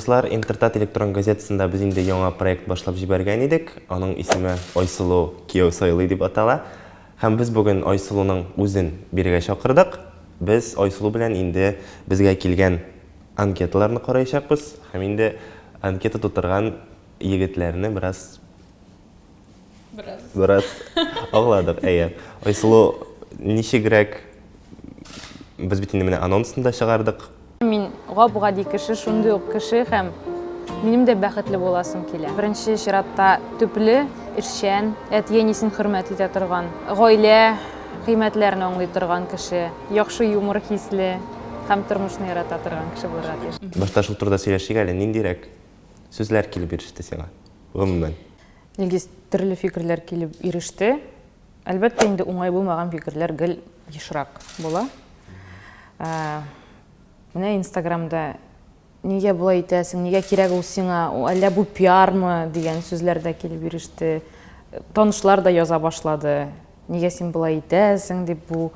Дуслар, Интертат электрон газетасында без инде яңа проект башлап җибәргән идек. Аның исеме Айсылу кияү сайлый дип атала. Һәм без бүген Айсылуның үзен бирегә чакырдык. Без Айсылу белән инде безгә килгән анкеталарны караячакбыз һәм инде анкета тутырган егетләрне бераз Бераз. Бераз аңладык, әйе. Айсылу, ничегрәк без бит инде менә анонсын да чыгардык. Мин гап-гади кеше, шундый ук кеше һәм минем дә бәхетле буласым килә. Беренче чиратта төпле, эшчән, әти-әнисен хөрмәт итә торган, гаилә кыйммәтләрен аңлый торган кеше, яхшы юмор хисле һәм тормышны ярата торган кеше булырга тиеш. Башта шул турыда сөйләшик әле, ниндирәк сүзләр килеп иреште сиңа, гомумән? Илгиз, төрле фикерләр килеп иреште. Әлбәттә инде уңай булмаган фикерләр гел ешрак була. Менә Инстаграмда нигә болай итәсең, нигә кирәк ул сиңа, әллә бу пиармы дигән сүзләр дә килеп иреште. Танышлар да яза башлады. Нигә син болай итәсең дип бу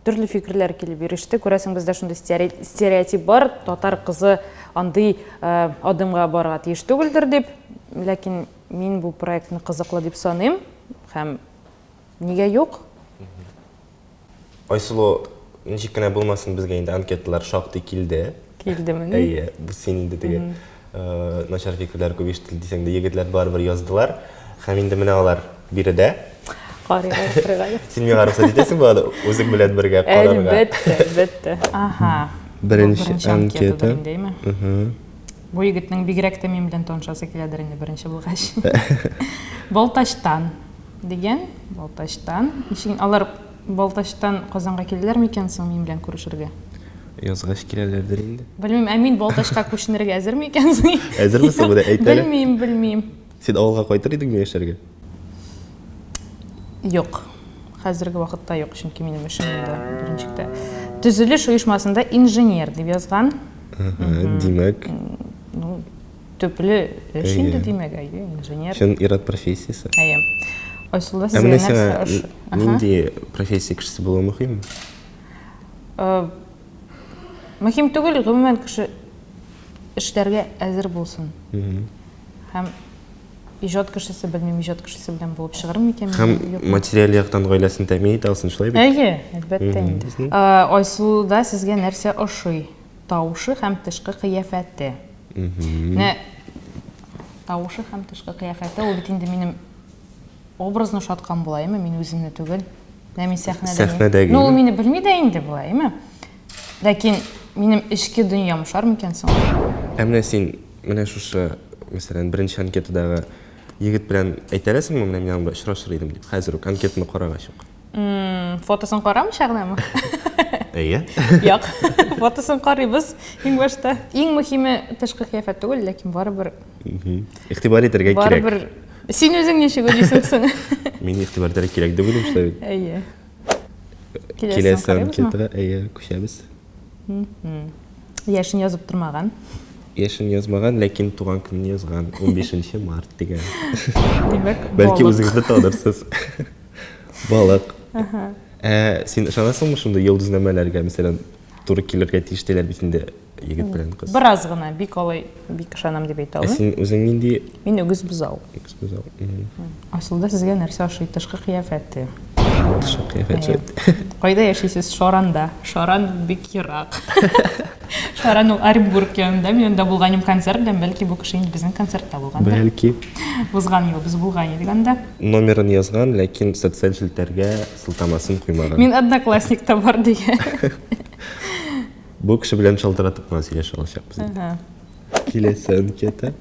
төрле фикерләр килеп иреште. Күрәсең, бездә шундый стереотип бар, татар кызы андый адымга барырга тиеш түгелдер дип. Ләкин мин бу проектны кызыклы дип саныйм һәм нигә юк? Айсылу, ничек кенә булмасын, безгә инде анкеталар шактый килде. Килдемени? Әйе, син инде теге начар фикерләр күп ишетелде дисәң дә, егетләр барыбер яздылар. Һәм инде менә алар биредә. Карыйк, карыйк әле. Син миңа рөхсәт итәсеңме аны үзең белән бергә карарга? Әлбәттә, әлбәттә. Ага. Беренче анкета. Бу егетнең бигрәк тә минем белән танышасы киләдер инде беренче булгач. Балтачтан дигән, Балтачтан. Ничек алар Балтачтан Казанга килделәр микән соң минем белән күрешергә? Язгач киләләрдер инде. Белмим, ә мин Балтачка күченергә әзер микән соң? Әзерме соң, менә әйт әле. Белмим, белмим. Син авылга кайтыр идеңме яшәргә? Юк. Хәзерге вакытта юк, чөнки минем эшем монда беренче тә. Төзелеш оешмасында инженер дип язган. Димәк. Ну, төпле эш инде, димәк, әйе, инженер. Чын ир-ат профессиясе. Әйе. Айсылда сезгә нәрсә ошый? Нинди профессия кешесе булу мөһим? Мөһим түгел, гомумән кеше эшләргә әзер булсын. Һәм иҗат кешесе, белмим, иҗат кешесе белән булып чыгыр микән? Һәм материаль яктан гаиләсен тәэмин итә алсын, шулай бит? Әйе, әлбәттә инде. Айсылуда сезгә нәрсә ошый? Тавышы һәм тышкы кыяфәте. Менә тавышы һәм тышкы кыяфәте, ул бит инде минем образны ошаткан була, әйме, мин үземне түгел. Менә мин сәхнәдә. Сәхнәдәге. Ну, ул мине белми дә инде була, әйме. Ләкин минем эчке дөньям ошар микән соң? Ә менә син менә шушы, мәсәлән, беренче анкетадагы егет белән әйтә аласыңмы, менә мин аның белән очрашыр идем дип, хәзер үк анкетаны карагач ук? Фотосын карамыйча гынамы? Әйе. Юк, фотосын карыйбыз иң башта. Иң мөһиме тышкы кыяфәт түгел, ләкин барыбер. Игътибар итәргә кирәк. Барыбер. Син үзең ничек уйлыйсың соң? Мин игътибар итәргә кирәк дип уйлыйм шулай бит. Әйе. Киләсе анкетага, әйе, күчәбез. Яшен язып тормаган. Яшен язмаган, ләкин туган көнен язган. 15 март дигән. Димәк, Бәлки үзегез дә танырсыз. Балык. Ә син ышанасыңмы шундый йолдызнамәләргә, мәсәлән, туры килергә тиеш диләр бит инде егет белән кыз. Бераз гына, бик алай, бик ышанам дип әйтә алмыйм. Ә син үзең нинди? Мин үгез бозау. Үгез бозау. Асылда сезгә нәрсә ошый? Тышкы кыяфәте. Тышкы кыяфәт. Кайда яшисез? Шаранда. Шаран бик ерак. Шаран ул Оренбург янында. Мин анда булган идем концерт белән. Бәлки бу кеше инде безнең концертта булгандыр. Бәлки. Узган ел без булган идек анда. Номерын язган, ләкин социаль челтәргә сылтамасын куймаган. Мин Одноклассникта бар дигән. Бу кеше белән шалтыратып кына сөйләшә алачакбыз. Киләсе анкета.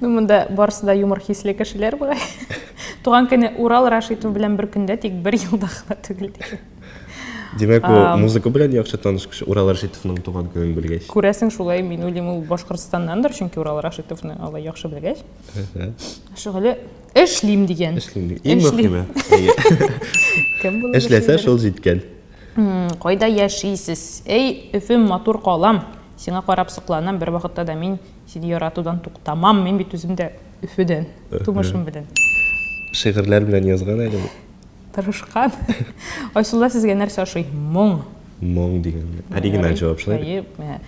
Ну, монда барысы да юмор хисле кешеләр бугай. Туган көне Урал Рашитов белән бер көндә, тик бер елда гына түгел дигән. Димәк, бу музыка белән яхшы таныш кеше Урал Рашитовның туган көнен белгәч. Күрәсең, шулай, мин уйлыйм, ул Башкортстаннандыр, чөнки Урал Рашитовны алай яхшы белгәч. Шөгыле эшлим дигән. Эшлим дигән. Иң мөһиме. Кем булып Эшләсә, шул җиткән. Кайда яшисез? Эй, Өфем, матур калам! Сиңа карап сокланам, бервакытта да мин сине яратудан туктамам. Мин бит үзем дә Өфедән, тумышым белән. Шигырьләр белән язган әле ул. Тырышкан. Айсулда сезгә нәрсә ошый? Моң. Моң дигән. Оригиналь җавап шулай бит? Әйе.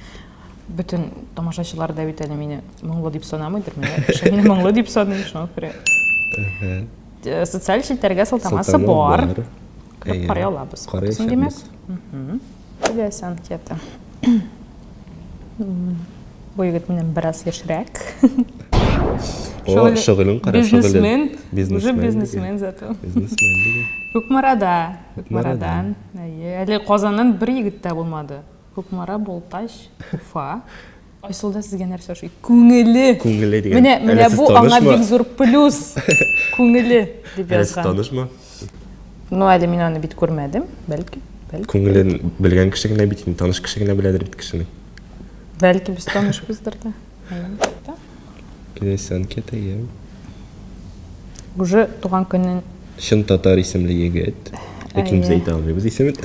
Бөтен тамашачылар да бит әле мине моңлы дип санамыйдыр. Менә кеше мине моңлы дип саный, шуңа күрә. Э, социаль челтәргә сылтамасы бар. Кереп карый алабыз. Карыячакбыз. Киләсе анкета. Бу егет миннән бераз яшьрәк. О, шөгылен кара, Бизнесмен. Уже бизнесмен зато. Бизнесмен дигән. Кукмарада. Кукмарадан. Әйе, әле Казаннан бер егет тә булмады. Кукмара, Балтач, Уфа. Айсылда сезгә нәрсә ошый? Күңеле. Күңеле дигән. Менә, менә бу аңа бик зур плюс. Күңеле дип язган. Танышмы? Ну, әле мин аны бит күрмәдем, бәлки, бәлки. Күңелен белгән кеше генә бит, таныш кеше генә беләдер бит кешене. Бәлки без танышбыздыр да. Киләсе анкета, иә. Уже туган көнен Чын татар исемле егет. Ләкин без әйтә алмыйбыз исемен.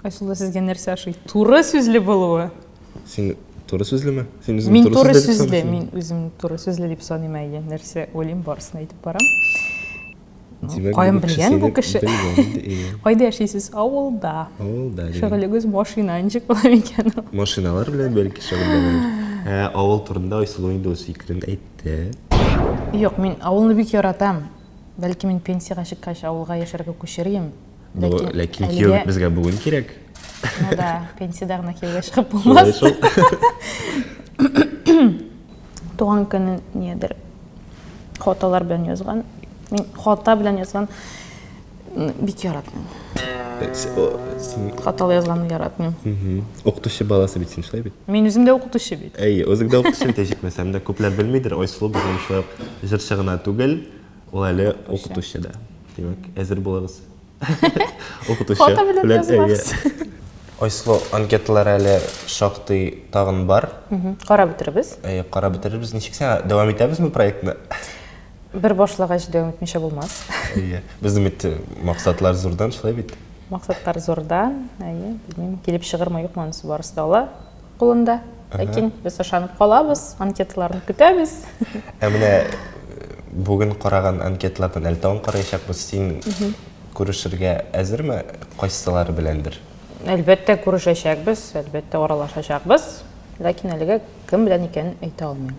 Айсылу, сезгә нәрсә ошый? Туры сүзле булуы. Син туры сүзлеме? Син үзең мин туры сүзле, мин үзем туры сүзле дип саныйм, әйе. Нәрсә уйлыйм, барысын әйтеп барам. Димәк, Каян бу кеше белгән бу сине кеше? белгән инде, әйе. Кайда яшисез? Авылда. Авылда. дигән. Шөгылегез машина ничек була микән ул? Машиналар белән бәлки шөгыльләнәдер. Ә, авыл турында Айсылу инде үз фикерен әйтте. Юк, мин авылны бик яратам. Бәлки мин пенсиягә чыккач авылга яшәргә күчерим. Ну, ләкин кияү әлегә- безгә бүген кирәк. Ну да, пенсиядә генә кияүгә чыгып Шулай булмас. шул. Туган көнен ниядер хаталар белән язган. Мин хата белән язган бик яратмыйм. Э, син Хаталы язганны яратмыйм. Укытучы баласы бит син, шулай бит? Мин үзем дә укытучы бит. Әйе, үзең дә укытучы бит, җитмәсәм дә күпләр белмидер. Айсылу безнең шулай ук җырчы гына түгел, ул әле укытучы да. Димәк, әзер булыгыз. Укытучы. Хата белән язмагыз. Айсылу, анкеталар әле шактый тагын бар. Карап бетерербез. Әйе, карап бетерербез. Ничек сиңа, дәвам итәбезме проектны? Бер башлагач дәвам итмичә булмас. Әйе. Безнең бит э, максатлар зурдан, шулай бит? Максатлар зурдан, әйе, белмим, килеп чыгырмы, юкмы, анысы барысы да ала кулында. Ләкин без ышанып калабыз, анкеталарны көтәбез. Ә менә э, бүген караган анкеталардан әле тагын караячакбыз. Син күрешергә әзерме? Кайсылары беләндер? Әлбәттә, күрешәчәкбез, әлбәттә, аралашачакбыз. Ләкин әлегә кем белән икәнен әйтә алмыйм.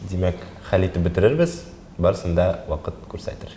Димәк, хәл итеп бетерербез, барысын да вакыт күрсәтер.